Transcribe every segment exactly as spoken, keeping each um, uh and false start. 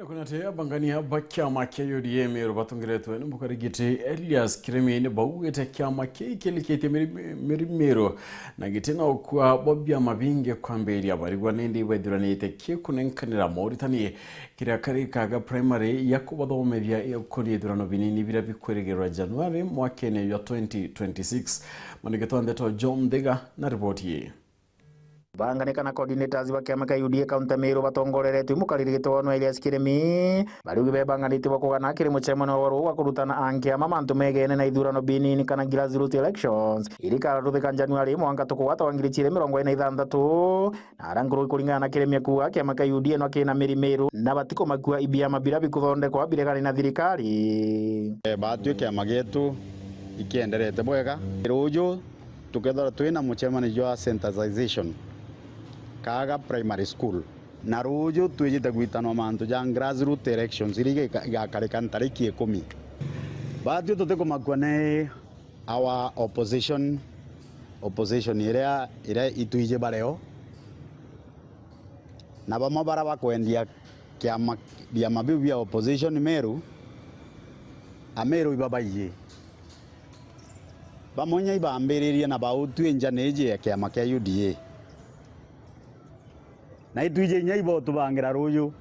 Kuna te abangania ba kiama kia U D A Meru batongeretwe ni mukarigiti Elias Kirimi ni baugite kiama kii kirikitie miri-, miri Meru na gitina ukua bwa biama bingi kwambiria barigwa nindi baithuranite kikunenkanira moritani kiria kari Kaga Primary ya kubathomethia ikoni ithurano binini biria bikwirigirwa Januari mwakene jwa twenty twenty-six. Mwandiki wa ndeto John Thiga na riboti ii. Banganika na coordinators ba kiama kia U D A kaunti ya Meru batongoreretwe mukariri gitwonwa Elias Kirimi, bariugi bebanganite bwa kugana kiri mucemanio wa ruu wa kurutana a nkiama mantu megene na ithurano binini kana grassroots elections, iri ikararuthika Januari mwanka tuku wa ngiri ciiri mirongo iri na ithanthatu. Na ara nkuru ikuringana na Kirimi kuuga kiama kia U D A no kina miri Meru na batikumakua ibiama biria bikuthondekwa biregane na thirikari. Eh, batwi kiama gietu ikienderete bwega. Ruuju tukethirwa twina mucemanio jwa sensitization Kaga Primary School. Na ruuju twijite gwitanwa mantu ja grassroots elections iria iga-, igakarika ntariki ikumi. Batwi tutikumakua ni our opposition, opposition iria, iria itwiji bareo. Na bamwe bara bakwendia kiama, biama biu bia opposition Meru, Ameru ibabaiji. Bamwe inya ibambiririe na bautwi nja ni iji ya kiama kia U D A. Na itwiji inya ibotubangira ruuju.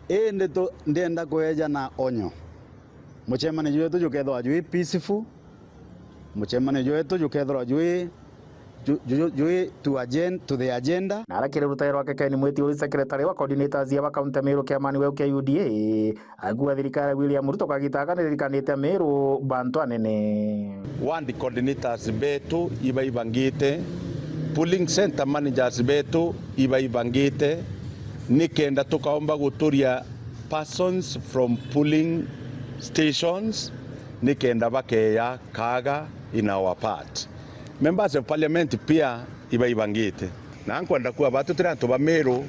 Indi tu-, ndienda kweja na onyo. Mucemanio jwetu jukethirwa jwi peaceful. Mucemanio jwetu jukethirwa jwi, ju-, ju-, ju-, jwi to agen-, to the agenda. Na ara kiri rutairo rwake Ken Mwiti uri secretary wa coordinators ya ba county Meru kiamani weu kia U D A, akuuga thirikari ya William Ruto kagita aka niririkanite Meru bantu anene. Ward coordinators betu ibaibangite, polling center managers betu ibaibangite, nikenda tukaomba guturia persons from polling stations, nikenda bakeya Kaga in our part. Members of Parliament pia ibaibangite. Na nkwenda kuuga batu turi antu ba Meru,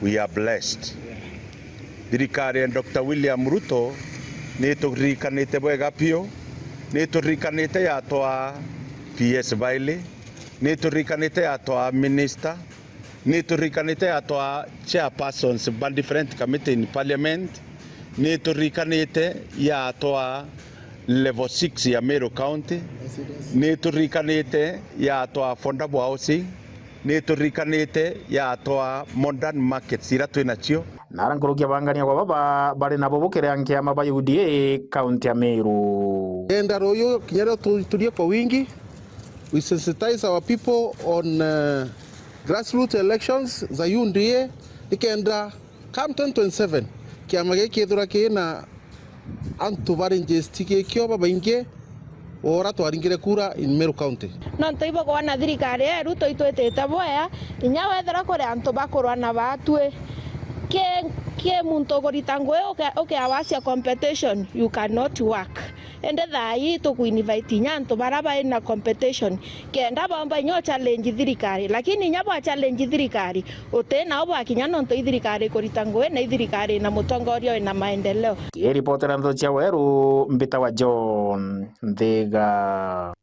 we are blessed. Thirikari ya Doctor William Ruto nituririkanite bwega piu, nituririkanite yatwaa P S Bailey, nituririkanite yatwaa minister, nituririkanite yatwaa chairpersons ba different committee in parliament, nituririkanite yatwaa level six ya Meru County, nituririkanite yatwaa affordable housing, nituririkanite yatwaa modern markets iria twi nacio. Na ara nkuruki abangania kwa baba bari nabo bukiri a nkiama ba U D A kaunti ya Meru. Kenda ruuju kinya rio tu-, turie kwa wingi, we sensitize our people on, uh, grassroots elections za U D A, nikenda come twenty twenty-seven, kiama giki kithirwa kina antu bari njesti gikio babaingi ora twaringire kura in Meru County. Nontu ibugwa na thirikari ya Ruto itwitite bwea, inya wethira kuri antu bakurwa na batwi, ki, ki muntu ukurita ngui uke-, ukiawacia competition, you cannot work. Indi thaa ii tukuinvite inya antu bara bai na competition, kenda baumba inya uchallenge thirikari, lakini inya bwa challenge thirikari, uti nao bwakinya nontu i thirikari ikurita ngui na i thirikari ina mutongoria wina maendeleo. Kiripotera ndeto cia Weru, mbitawa John Nthiga.